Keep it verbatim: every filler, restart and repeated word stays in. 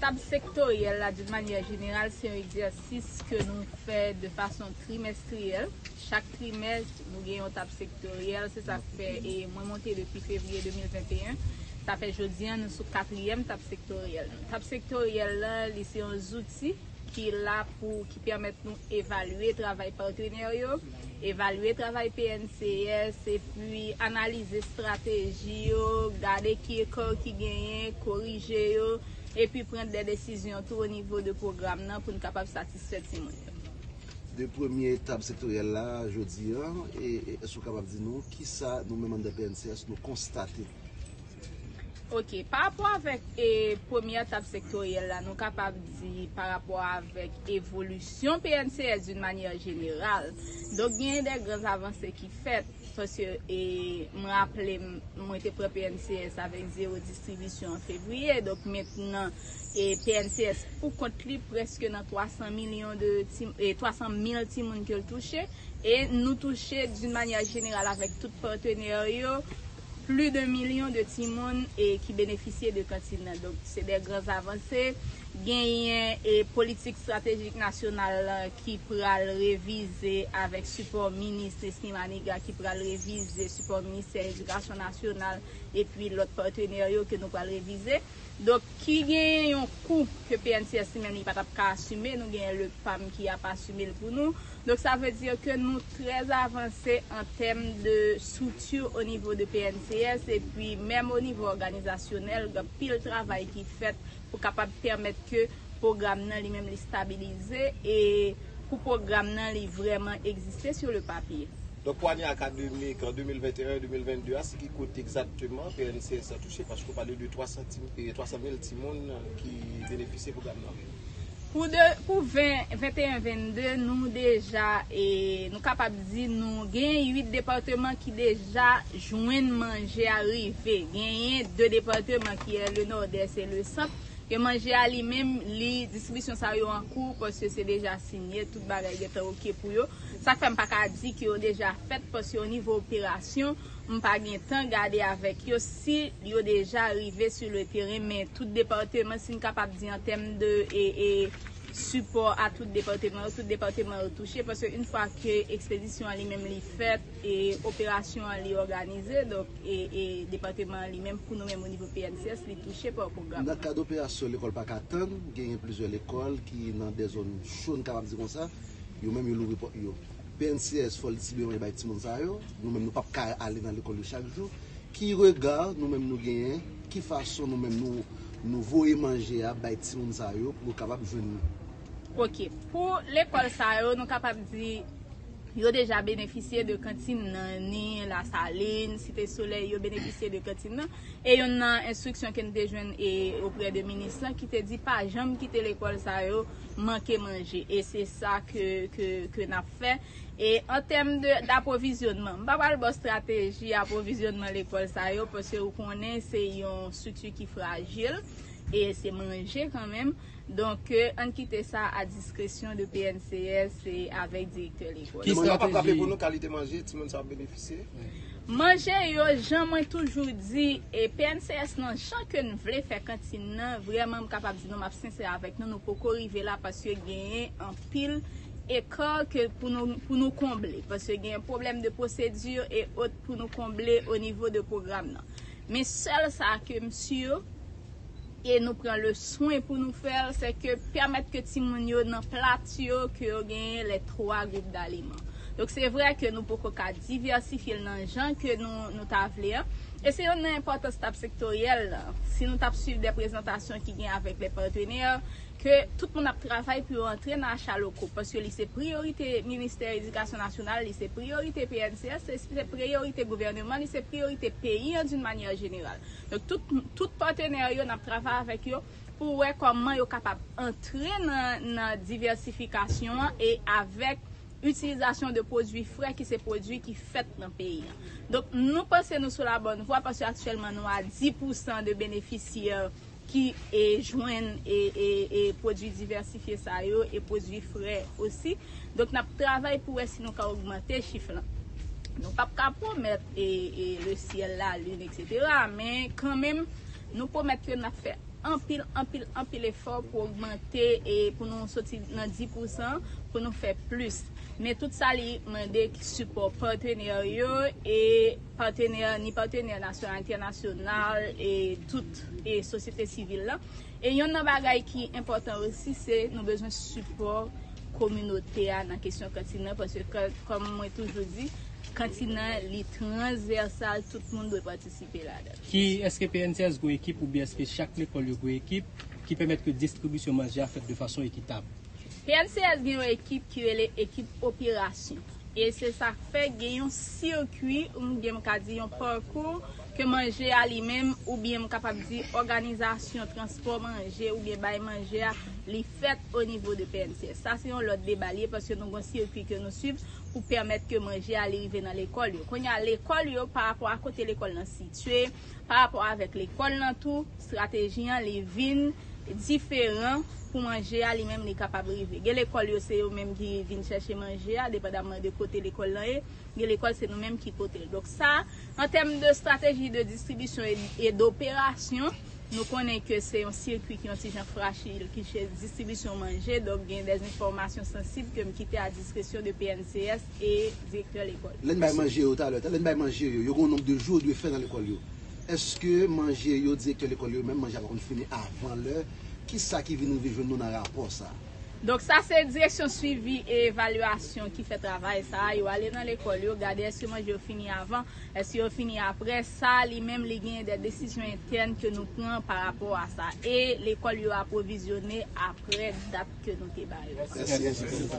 Tab sektoryèl la, d'une manière générale, se yon egzèsis ke nou fè de fason trimestriyèl. Chak trimès, nou gen yon tab sektoryèl. Se sa k fè, e mwen monte depi fevriye de mil venteyen. Sa fè jodi a, nou sou katriyèm tab sektoryèl. Tab sektoryèl la, li se yon zouti ki la pou, ki pèmèt nou evalye travay patnè yo, evalye travay P N C S, epi analize estrateji yo, gade ki ekò ki genyen, korije yo, epi pran de desizyon tou o nivo de pwogram nan pou n kapab satisfè timoun yo. De premye etap sektoryèl la jodi a, e, e èske w kapab di nou kisa nou menm anndan P N C S nou konstate? Ok, pa rapò avèk e, premye etap sektoryèl la, nou kapab di pa rapò avèk evolisyon P N C S d'une manière générale. Donk, genyen de gran avanse ki fèt, paske e, m raple m, mwen te pran P N C S avèk zewo distribisyon an fevriye. Donk, mentnan, e, P N C S pou kont li prèske nan twa san milyon de ti, e, twa san mil timoun ke l touche. E nou touche d'une manière générale avèk tout patnè yo, plis de milyon de timoun e ki benefisye de kantin nan. Donk, se de gran avanse. Genyen e politik estratejik nasyonal lan ki pral revize avèk sipò minis Nesmy Manigat, ki pral revize, sipò ministè edikasyon nasyonal epi lòt patnè yo ke nou pral revize. Donk, ki genyen yon kou ke P N C S li menm li pa t ap ka asime, nou genyen le pam ki ap asime l pou nou. Donk, sa vle di ke nou trè avanse an tèm de estrikti o nivo de P N C S, epi menm o nivo òganizasyonèl, gen anpil travay ki fèt pou kapab pèmèt ke pwogram nan li menm li stabilize e pou pwogram nan li vrèman egziste sur le papier. Donk, pou ane akademik an de mil venteyen de mil vennde a, se ki kote egzakteman P N C S la touche? Paske w pale de twa san ti, e, twa san mil timoun ki benefisye pwogram nan. Pou de, pou ven, venteyen vennde, nou deja, e, nou kapab di nou gen uit depatman ki deja jwenn manje a rive. Genyen de depatman ki e le Nòdès e le Sant, ke manje a li menm, li, distribisyon sa yo an kou, paske se deja sinye, tout bagay gentan oke pou yo. Sa k fè m pa ka di ke yo deja fèt, paske o nivo operasyon, m pa gen tan gade avèk yo si yo deja rive sur le terrain, men tout depatman, si n kapab di an tèm de, e, e, sipò a tout depatman yo, tout depatman yo touche, paske yon fwa ke ekspedisyon an li menm li fèt, e operasyon an li òganize, donk, e, e depatman an li menm, pou nou menm o nivo P N C S, li touche pa pwogram. Nan kad operasyon Lekòl Pa Ka Tann, genyen plizyè lekòl ki nan de zòn cho, n kapab di konsa, yo menm yo louvri pòt yo. P N C S fò l distribiye manje bay timoun sa yo, nou menm nou p ap ka ale nan lekòl yo chak jou. Ki rega nou menm nou genyen, ki fason nou menm nou, nou voye manje a bay timoun sa yo pou yo kapab jwenn li? Ok, pou lekòl sa yo, nou kapab di yo deja benefisye de kantin nan, ni Lasalin, Site Solèy, yo benefisye de kantin nan. E youn nan enstriksyon ke n te jwenn e oprè de minis lan ki te di pa janm kite lekòl sa yo manke manje. E se sa ke, ke, ke n ap fè. E an tèm de, d'apwovizyonnman, m pa pral ba w estrateji apwovizyonnman lekòl sa yo, paske ou konnen se yon estrikti ki frajil, e se manje kanmenm. Donk, ann kite sa a diskresyon de P N C S e avèk direktè lekòl. Ki estrateji? Mwen pa frape pou nou kalite manje timoun sa ap benefisye. Manje yo, jan mwen toujou di, e P N C S nan, jan ke n vle fè kantin nan, vrèman m kapab di nou, m ap sensè avèk nou, nou poko rive la paske genyen anpil eka ke pou nou, pou nou konble, paske genyen pwoblèm de pwosedi e ot pou nou konble o nivo de pwogram nan. Men sèl sa ke m si, e nou pran le swen pou nou fè l, se ke pèmèt ke timoun yo nan plat yo, ke yo genyen les trois groupes d'aliments. Donk, se vrè ke nou poko ka divèsifye l nan jan ke nou, nou ta vle an. E se youn nan enpòtans tab sektoryèl lan. Si nou t ap swiv de prezantasyon ki gen avèk les partenaires, ke tout moun ap travay pou yo antre nan acha loko, paske li se priyorite Ministè Edikasyon Nasyonal, li se priyorite P N C S, se, se priyorite gouvèneman, li se priyorite peyi an d'une manière générale. Donk, tout, tout patenè yo, n ap travay avèk yo pou wè kòman yo kapab antre nan, nan divèsifikasyon an e avèk itilizasyon de pwodui frè ki se pwodui ki fèt nan peyi an. Donk, nou panse nou sou la bòn vwa paske aktyèlman nou a dis pousan de benefisyè ki e, jwenn e, e, e pwodui divèsifye sa yo e pwodui frè osi. Donk, n ap travay pou wè si nou ka ogmante chif lan. Nou p ap ka pwomèt e, e, le syèl, la lin, etsetera, men kanmenm, nou pwomèt ke n ap fè anpil, anpil, anpil efò pou ogmante e pou nou soti nan dis pousan, pou nou fè plis. Men tout sa li mande sipò patnè yo e patnè, ni patnè nasyonal, entènasyonal e tout e sosyete sivil la. E yonn nan bagay ki enpòtan osi, se nou bezwen sipò kominote a nan kesyon kantin nan, paske kòm mwen toujou di, kantin nan li transvèsal, tout moun dwe patisipe ladan. Ki, èske P N C S gen yon ekip oubyen èske chak lekòl yo gen yon ekip ki pèmèt ke distribisyon manje a fèt de fason ekitab? P N C S gen yon ekip ki rele ekip operasyon. E se sa k fè gen yon sirkwi, oubyen m ka di yon pakou, ke manje a li menm, oubyen m kapab di òganizasyon transpò manje, oubyen bay manje a, li fèt o nivo de P N C S. Sa se yon lòt deba li ye, paske nou gen yon sirkwi ke nou swiv pou pèmèt ke manje a li rive nan lekòl yo. Kounye a, lekòl yo, pa rapò a kote lekòl nan sitye, pa rapò avèk lekòl nan tou, estrateji an li vin diferan pou manje a li menm li kapab rive. Gen lekòl yo se yo menm ki vin chèche manje a, depandamman de kote lekòl lan ye. Gen lekòl se nou menm ki pote l. Donk sa, an tèm de estrateji de distribisyon e, e doperasyon, nou konnen ke se yon sirkwi ki yon ti jan frajil, ki se distribisyon manje, donk gen de enfòmasyon sansib ke m kite a diskresyon de P N C S e direktè lekòl. Lè n bay manje yo talè, lè n bay manje yo, yo gen yon nonb de jou yo dwe fè nan lekòl yo. Èske manje yo, direktè lekòl yo, menm manje a pa konn fini avan lè? Kisa ki vin rive jwenn nou nan rapò sa a? Donk sa se direksyon swivi e evalyasyon ki fè travay sa a. Yo ale nan lekòl yo, gade èske manje yo fini avan, èske yo fini apre. Sa li menm li gen de desizyon entèn ke nou pran pa rapò a sa. E lekòl yo apwovizyone apre dat ke nou te ba yo. Mèsi.